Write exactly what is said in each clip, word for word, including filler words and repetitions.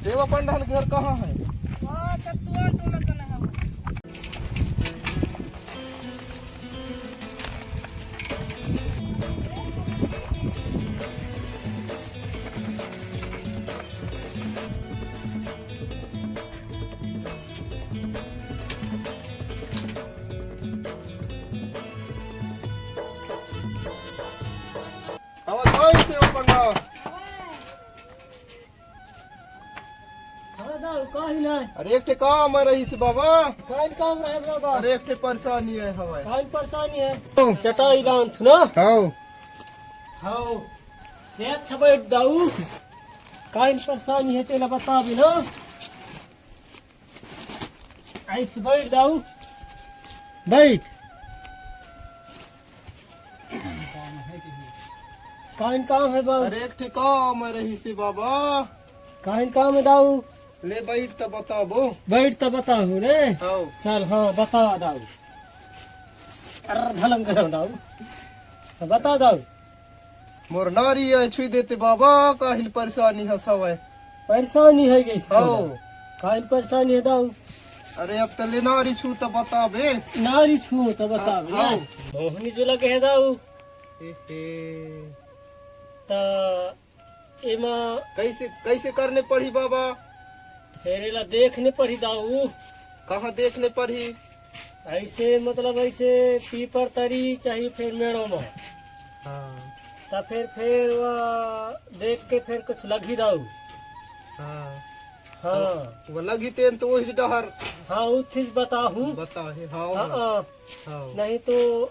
सेवा पंडा के घर कहाँ है? हाँ, चतुआ टोला कने है। आवाज आई सेवा पंडा। हाँ दाऊ, काहे ना? अरे एक ठे काम रहिस बाबा। काहे काम रहे दादा? अरे एक ठे परेशानी है हवाई। काहे परेशानी है? चटाई लान थू ना? हाव। हाव। ये अच्छा बैठ दाऊ। काहे परेशानी है तेला बता भी ना। ऐसे बैठ दाऊ। बैठ। काहे काम है बाऊ? अरे एक ठे काम रहिस बाबा। काहे काम है दाऊ? ले बैठ त बताबो। बैठ त बताहू ने। हाव। चल हाँ बता दाऊ। अरे भलम करम दाऊ। तो बता दाऊ। मोर नारी है छुई देते बाबा, काहिन परेशानी हस हवय। परेशानी है गई हाव। काहिन परेशानी है दाऊ? अरे अब तले नारी छू त बताबे। नारी छू त बताबे। हाव। मोहनी जो लगे है दाऊ। ए हे। त एमा कैसे, कैसे करने पड़ही बाबा? फेर एला देखने पड़ही दाऊ। कहाँ देखने पड़ही? ऐसे मतलब ऐसे पीपर तरी चाही फेर मेड़ो में। हाँ। त फेर, फेर वो देख के फेर कुछ लगही दाऊ। हाँ। हाँ। वो लगी तेन तो वही डहर। हाँ, उठिस बताहूँ। बता हे, हाँ, हाँ, हाँ। हाँ। हाँ। नहीं तो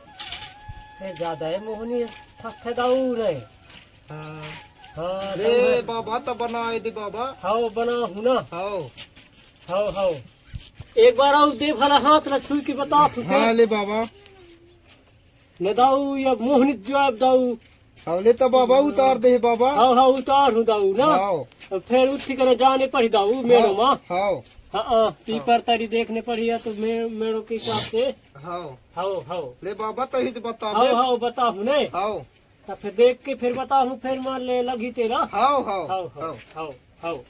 फेर ज्यादा है मोहनी फस्थे दाऊ नहीं। हाँ। हाँ, ले तब बाबा, त बनाए दे बाबा। हाव, बनाहूँ ना। हाव। हाव, हाव। एक बार अउ दे भला हाथ ला छुई के बता तू हाँ, के। ले बाबा। न दाऊ, या मोहनित जो अब दाऊ। हाव, ले त बाबा, उतार दे बाबा। हाव, हाव, उतार हूँ दाऊ ना। हाव। अब फेर उठी करे जाने पड़ी दाऊ, मेड़ो हाव, मा। हाव। हाँ, हाँ, पीपर तरी देखने पड़ी है तो मे-, मेड़ो के हिसाब से। हाव। हाव, हाव। ले बाबा, तहीच बता हाव, दे। हाव, बताहूँ ने। हाव। त फेर देख के फेर बताहूँ, फेर मान ले लगही तेला। हाव, हाव, हाव, हाव, हाव। हाव, हाव।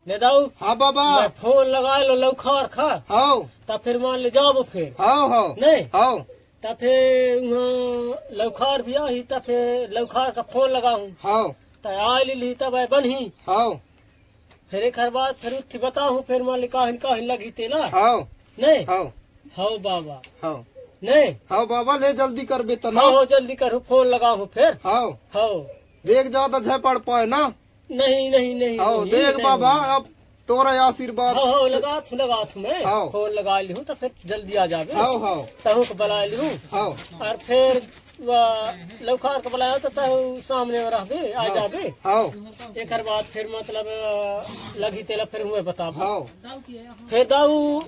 ने दाऊ, हाँ बाबा। मैं फोन लगाए लो लौखार खा। हाव। त फेर मान ले जाबो फेर। हाव, हाव। नहीं? हाव। त फेर उहाँ लौखार भी आही, त फेर लौखार का फोन लगाहूँ। हाव। त आए ली तब आए बनही। हाव। फेर एकर बाद फेर उठी बताहूँ, फेर मान ले काहिन, काहिन लगही तेला। हाव। नहीं? हाव। हाव बाबा। हाव। नहीं? हाव बाबा, ले जल्दी करबे त ना। हाव, हाव, जल्दी करहूँ, फोन लगाहूँ फेर। हाव। हाव। देख जा त झपड़ पाए ना। नहीं, नहीं, नहीं, हाव, नहीं, देख नहीं। बाबा, अब तोरा आशीर्वाद। हाव, हाव, लगात हूँ, लगात हूँ मैं। हाव। फोन लगा ली हूँ त फेर जल्दी आ जाबे। हाव, हाव। तहूँ को बला ली हूँ। हाव। और फेर वा लौखार के बलायो त तहूँ सामने में रहबे, आ हाव। जाबे। हाव। एकर बाद फेर मतलब, अ, लगही तेला फेर उहें बताबो। हाव। फेर दाऊ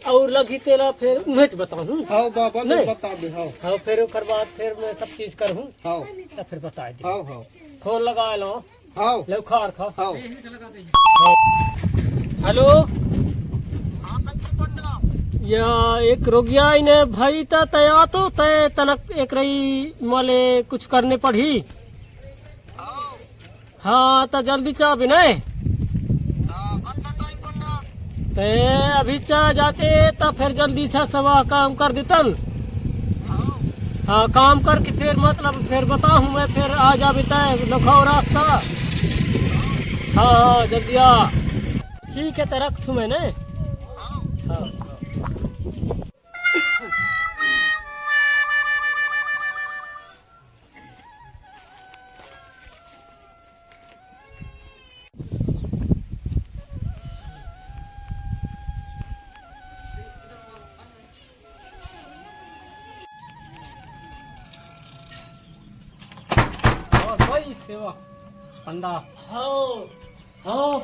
अउ लगही तेला फेर उहेंच बताहूँ। हाव बाबा, ले नहीं? बताबे, हाव। हाव, फेर ओकर बाद फेर मैं सब चीज करहूँ। हाव। त फेर बताए दे। हाव, हाव। फोन लगा लो। हाव। लौखार खा। हाव। हेलो। या एक रोगिया इने भाई त तया तो तय तनक एक रही मले कुछ करने पड़ही। हाँ, त जल्दी चाबे नहीं। ते अभी चा जाते त फेर जल्दी छा सवा काम कर देतन। हाँ, काम करके फेर मतलब फेर बताहूँ मैं, फेर आ जाबे तय लखो रास्ता। हाँ, हाँ, जल्दी आ। ठीक है, त रख थू मैं ने। हाँ। और भाई सेवा पंडा। हाँ, हाँ।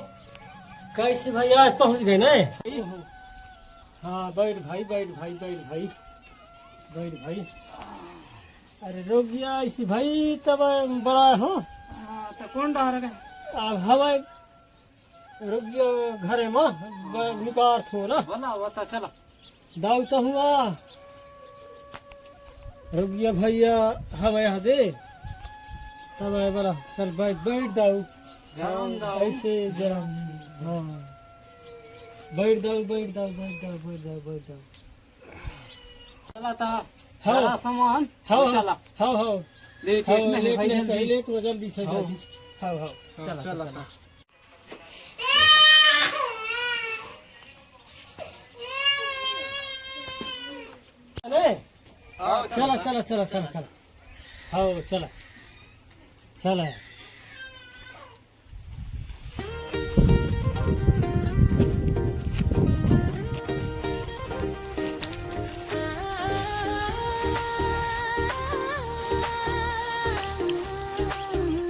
कैसे भाई आज पहुँच गए ना? हाँ, बैठ भाई, बैठ भाई, बैठ भाई, बैठ भाई। अरे, रुक गया इसी भाई, तब बड़ा हो। हाँ, तो कौन डहर गए? अब हवा रुक गया घरे में, ब-, निकार थो ना। बोला, वो तो चला। दाऊ तो हुआ। रुक गया भैया, हवा यहाँ दे। तब आए बोला, चल बैठ, बैठ दाऊ। जरम दाऊ। ऐसे जरम। हाँ। बैठ दाऊ, बैठ दाऊ, बैठ दाऊ, बैठ दाऊ, बैठ दाऊ। चला था। हाँ। सारा सामान। हाँ, हाँ। चला। हाँ, हाँ। लेट, हाँ, लेट नहीं लेट भाई, नहीं जल्दी। भाई, लेट हो, जल्दी से, हाँ। जल्दी से। हाँ, हाँ। चला, चला, चला। चला। अरे? हाँ, चला, चला। चला, चला, चला, चला। हाँ, चला। चला।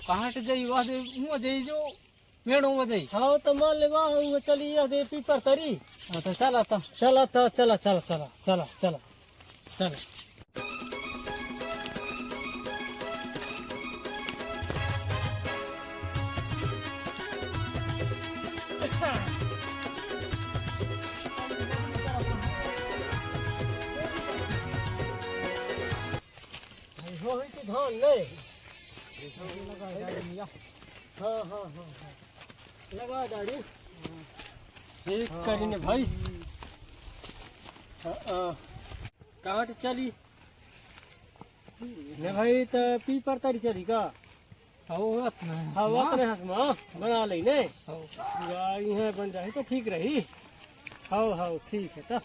कहाँ के जाई, वह दे, मुँह जाई जो मेड़ मुँह जाई। हाँ, तो मान ले, वह चली, यह दे पीपर तरी। हाँ, तो चला तो। चला तो, चला, चला, चला, चला, चला, चला। हो ही तो धान नहीं। हाँ, हाँ, हाँ, हाँ। लगा दारू। ठीक करी ने भाई। हाँ, हाँ। कहाँ से चली? ने भाई, त पीपर तरी चली का? हाँ, वो बात नहीं। हाँ, वो तो नहीं हंस में, हाँ, बना ले ने। हाँ। गाड़ी है, बन जाए तो ठीक रही। हाँ, हाँ, ठीक है तो।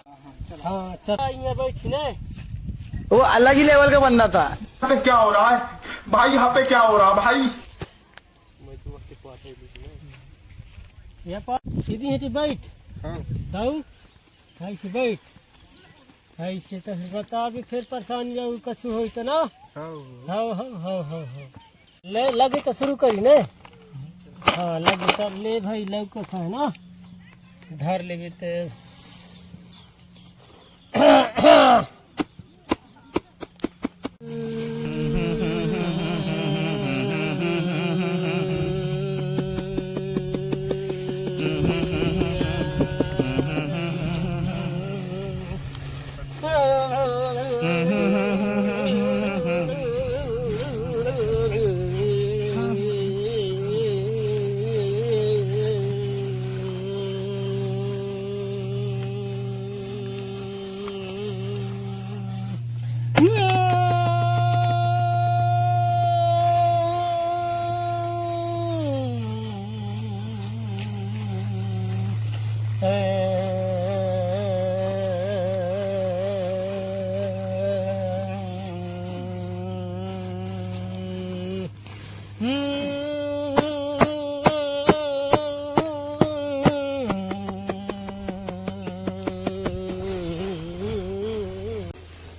हाँ, चल। हाँ, चल। यहाँ बैठी ने। वो अलग ही लेवल का बंदा था। यहाँ पे क्या हो रहा है भाई? यहाँ पे क्या हो रहा है भाई? यहाँ पर सीधी है जी, बैठ। हाँ। दाऊ, ऐसे बैठ। ऐसे तो बता, अभी फिर परेशान जाऊ, कछु होई तो ना। हाँ। हाँ, हाँ, हाँ, हाँ, हाँ। ले, लगे तो शुरू करी ने। हाँ, लगे तो ले भाई, लौकत है ना। धर लेबे तो।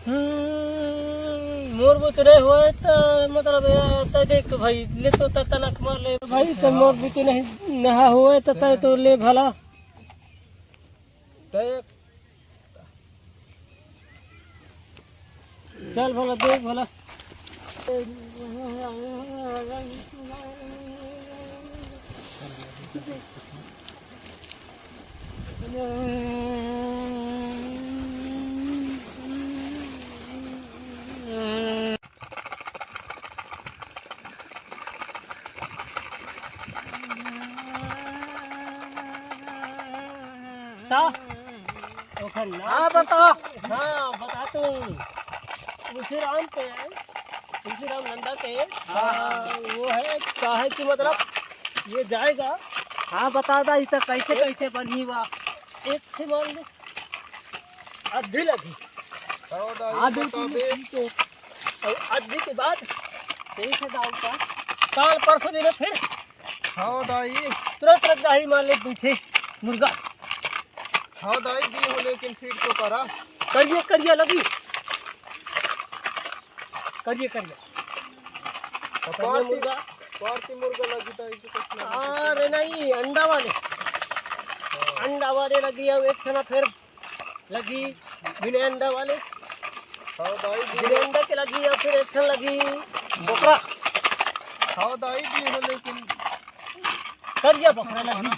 हम्म, मोर बुत नहीं होए त, मतलब, ए, तै देख तो भाई, ले तो त तनक मार ले भाई, त मोर बुत नहीं नहा होए त तै तो ले भला। तै चल भला, देख भला। ता? ओखर नाम हाँ, कुछ बता। हाँ, बता तू। तुलसीराम के, तुलसीराम नंदा के, हाँ। हाँ, वो है, का है कि मतलब, ये जाएगा। हाँ, बता दा, ई त कैसे, एक कैसे बनही बा? एक ठे मान ले, अद्धी लगी। हाँ, दाई, हाँ, बता बिल्कुल, दे। ठीक है। और अद्धी के बाद, ठीक है, दाऊ का। काल परसों दिन फिर हाँ दाई। तुरंत रख दाई, मान ले दू ठे मुर्गा। हाँ दाई, दी हो लेकिन ठीक तो करा। करिए, करिए लगी। करिए, करिए। करिए पार्टी मुर्गा। पारती मुर्गा लगी त इसे कुछ ना अरे नहीं, अंडा वाले। अंडा वाले लगी, अउ एक ठन फेर लगी बिना अंडा वाले। हाँ दाई जी। बिना अंडा के लगी, अउ फेर एक ठन लगी बोकरा। हाँ दाई जी, हो लेकिन करिया बोकरा लगी।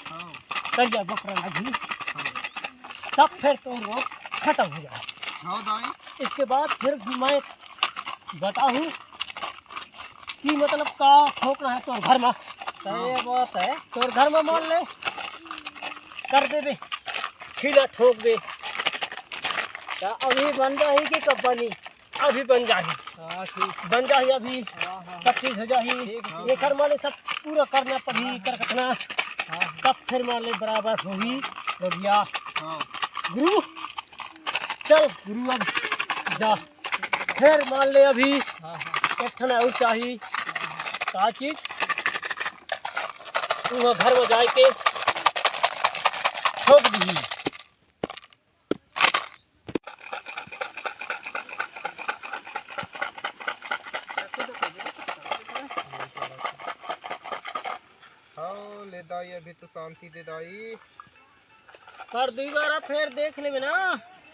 हाँ। करिया बोकरा लगी। हाँ। तब फेर तो रोग खतम हो जाए। हाँ दाई। इसके बाद फेर मैं बताहूँ कि मतलब का ठोकना हे तोर घर मा। सही बात हे। तोर घर मा मान ले कर देबे, खीला ठोक दे। त अभी बन जाही कि कब बनी? अभी बन जाही। हाँ, ठीक। बन जाही अभी। हाँ, हाँ। सब चीज हो जाही। ठीक, ठीक। एकर माने सब पूरा करना पड़ही, हाँ, हाँ। कर रखना। हाँ, हाँ। तब फेर मान ले बराबर होही। बढ़िया। हाँ। गुरु, चल गुरु, अब जा। फेर मान ले अभी हाँ, हाँ। एक ठन अउ चाही। का चीज? तू घर में जाए के ठोक दी। हाँ, ले दाई, अभी तो शांति दे दाई। पर दुई बार फेर देख लेबे ना।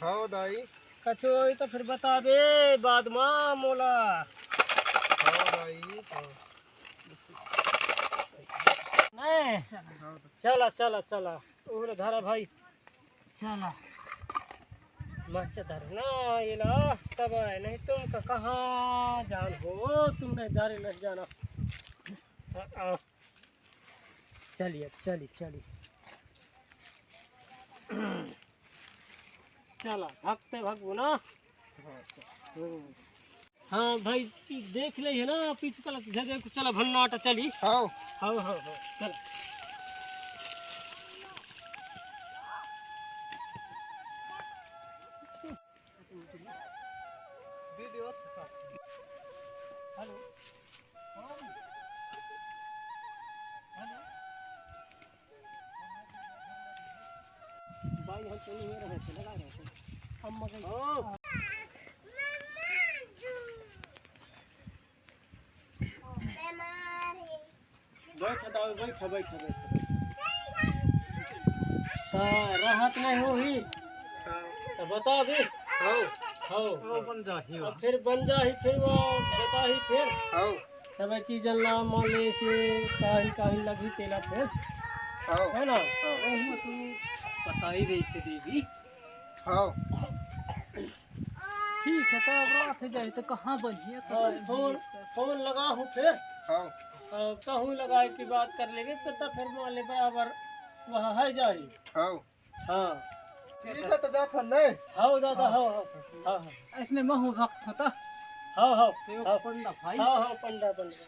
हाँ दाई। कछु होई तो फिर बताबे बाद मा मोला। हाँ दाई, हाँ। नहीं। हाँ दाई। चला, चला, चला। ओहरे धरा भाई। चला। मस्त धर ना, ये ला, तब आए, नहीं तुम का कहाँ जान हो, तुम नहीं धरे नहीं जाना। हाँ, हाँ। चली अब, चली, चली। चला, भागते भागबो ना। हम्म। हाँ भाई, देख ले है ना, पीछे चला, जगह को चला, भन्नाटा चली। हाँ। हाँ, हाँ, हाँ, चला। हेलो। हेलो। भाई, हम चले हुए रहे थे, लगा रहे थे। हम मगर हाँ। बैठ, दाऊ, बैठ, बैठ, बैठ। त रहत नहीं होही। हाँ। त बता अभी। हाँ। हाँ। हाँ, बन जाही अब वो। फिर बन जाही, फिर वो बताही फिर। हाँ। सब चीजन ला मान ले से काहिन, काहिन लगही तेला फिर। हाँ। है ना? हाँ। वही तू बताई रही से देवी। हाँ। ठीक है, तो अब रात हो जाए तो कहाँ बनिए तो हाँ, भाई फोन, इसका। फोन लगा हूँ फिर। हाँ। हाँ, कहूँ लगा के बात कर लेंगे, पता फिर मान ले बराबर वहाँ है जाए। हाँ। हाँ। ठीक है, तो जा फोन नहीं। हाँ दादा, हाँ। हाँ, हाँ, हाँ, हाँ। इसने महू भक्त होता। हाँ, हाँ, सेवक हाँ। पंडा भाई। हाँ, हाँ, पंडा, पंडा।